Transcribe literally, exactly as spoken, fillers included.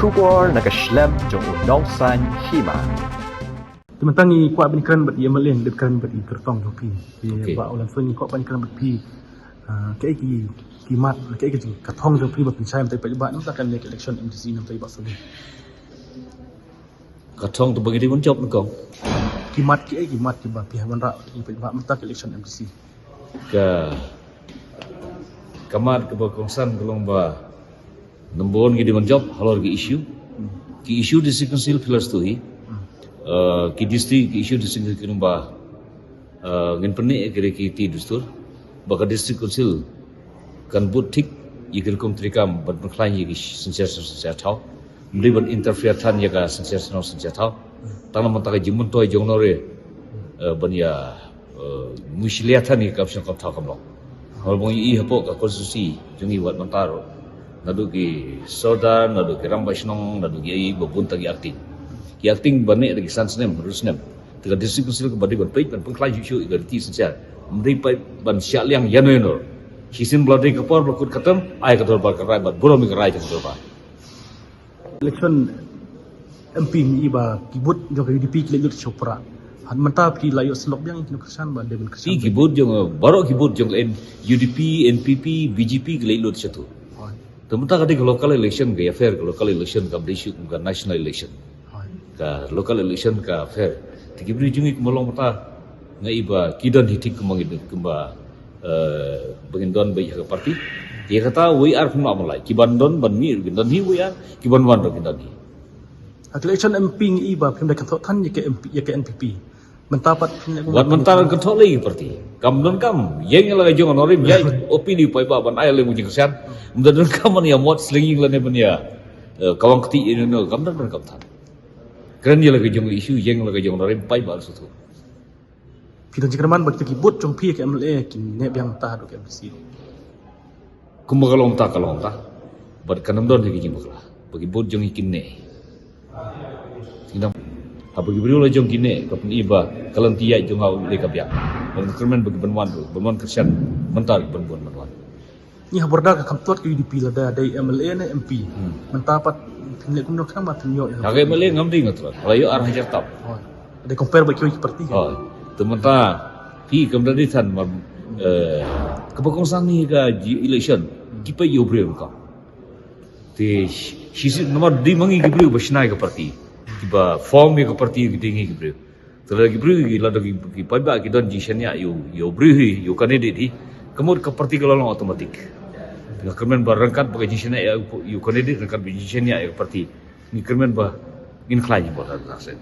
Khubor na ka shlem jong u nongsaiñ hima. Te mynta ngi kwah ban kren bad i M L A, ngi dep kren bad i kyrtong jong phi. Te ba u Langsoi ngi kwah ban kren bad phi. Ah, kaei ki, ki mat, kaei ka jing, ka thong jong phi ba pynshai mynta i paidbah, namar ka election M D C namar i ba suli. Ka thong te ba ngi dei ban jop nyngkong. Ki mat kiei ki mat kiba phi hap ban rah i paidbah mynta ka election M D C. Ka, ka mat kaba kongsan ka long ba number one ngi dei ban jop halor ki issue. Ki issue District Council phi la sngewthuh hi. Uh, ki district, ki issue District Council ki long ba, uh, ngin pynneh ïa ki riti dustur ba ka District Council kan bud thik ïa ki rukom trei kam ban pynkhlaiñ ïa ki synshar shnong synshar thaw. Ym dei ban interfere than ïa ka synshar shnong synshar thaw. Tang namar ka jingmyntoi jong u nongrim, eh, ban ïa, eh, mushlia than ïa ka kam shnong kam thaw kam long. Haba ngi ïohi hapoh ka constituency jong ngi wat mynta ruh, naduh ki sordar, naduh ki rangbah shnong, naduh ki, ïa, ba bun tang ki acting. Ki acting ba neh da ki san snem, hynriew snem. Te ka District Council kaba dei ban peit ban pynkhlaiñ shuh shuh ïa ka riti synshar. Ym dei peit ban shah liang ïano ïano. Shisien ba la dei ka por ba la kut ka term, ai ka dorbar ka rai bad burom ïa ka rai jong ka dorbar. Election M P ngi ïohi ba ki vote jong ka U D P ki leit lut sha u Prah. Hynrei mynta phi la ïoh syllok biang, kino kyrshan ba dei ban kyrshan. Ki, ki vote jong, baroh ki vote jong N-, U D P, N P P, B J P ki leit lut sha tu. Hooid. Te mynta ka dei ka local election, ka ïa fair ka local election, kam dei shuh kum ka national election. Hooid. Ka local election ka fair. Te ki briew jong ngi kumba long mynta, nga ïohi ba ki don hi thik kumba ngi, kumba, eh, ba ngin don beit ha ka party. Ïa kata wei ar phin mah ban lait. Ki ban don ban mih ruh kin don hi wei ar, ki ban wan ruh kin don hi. Ha ka election M P ngi ïohi ba phim da kynthoh than ïa ka M P, ïa ka N P P. Mynta pat phin leh kumno? Wat mynta kan kynthoh lei ïa ka party. Kam donkam ïeng ïa la ka jong u nongrim, ïa, O P D u paidbah ban ai lem u jingkyrshan. Ym donkam ban ïa mot slinging lane ban ïa, eh, kawang kti ïa no, no, kam donkam than. Kren ïa la ka jong u issue, ïeng ïa la ka jong u nongrim, paidbah sngewthuh. Phi don jingkyrmen ba kita ki vote jong phi ïa ka M L A kin neh biang mynta haduh ka M D C? Kumba ka long mynta ka long mynta. Bad kan ym don hi ka jingbakla ba ki vote jong ngi kin neh. Ngi dang, haba ki briew la jong ki neh, ka pyni ba ka lynti ïaid jong nga u leh ka biang. Bad nga kyrmen ba ki ban wan ruh, ban wan kyrshan mynta ruh, ban wan, ban wan. Ngi ha border ka kham tlot ka U D P, lada dei M L A ne M P. Hmm. Mynta pat phin leh kumno khnang ba phin ïoh ïa ka. Ha ka M L A ngam dei nga tlot. Nga la ïoh ar hajar tam. Oh. Dei compare bad kiwei ki party. Oh. Te mynta phi kam da dei than ma, eh, kaba kongsan hi ka ji-, election. Hmm. Ki peit ïa u briew ruh kam. Te shi, shi, namar dei ma ngi ki briew ba shna ïa ka party. Kiba form ïa ka party ki dei ngi ki briew. Te lada ki briew ki, lada ki, ki paidbah ki don jingshaniah ïa u, ïa u briew hi, ïa u candidate hi, ka mut ka party ka la long automatic. Nga kyrmen ba ryngkat ba ka jingshaniah ïa u, ïa u candidate, ryngkat ba jingshaniah ïa ka party. Ngi kyrmen ba ngin khlaiñ ba ka, ka seng.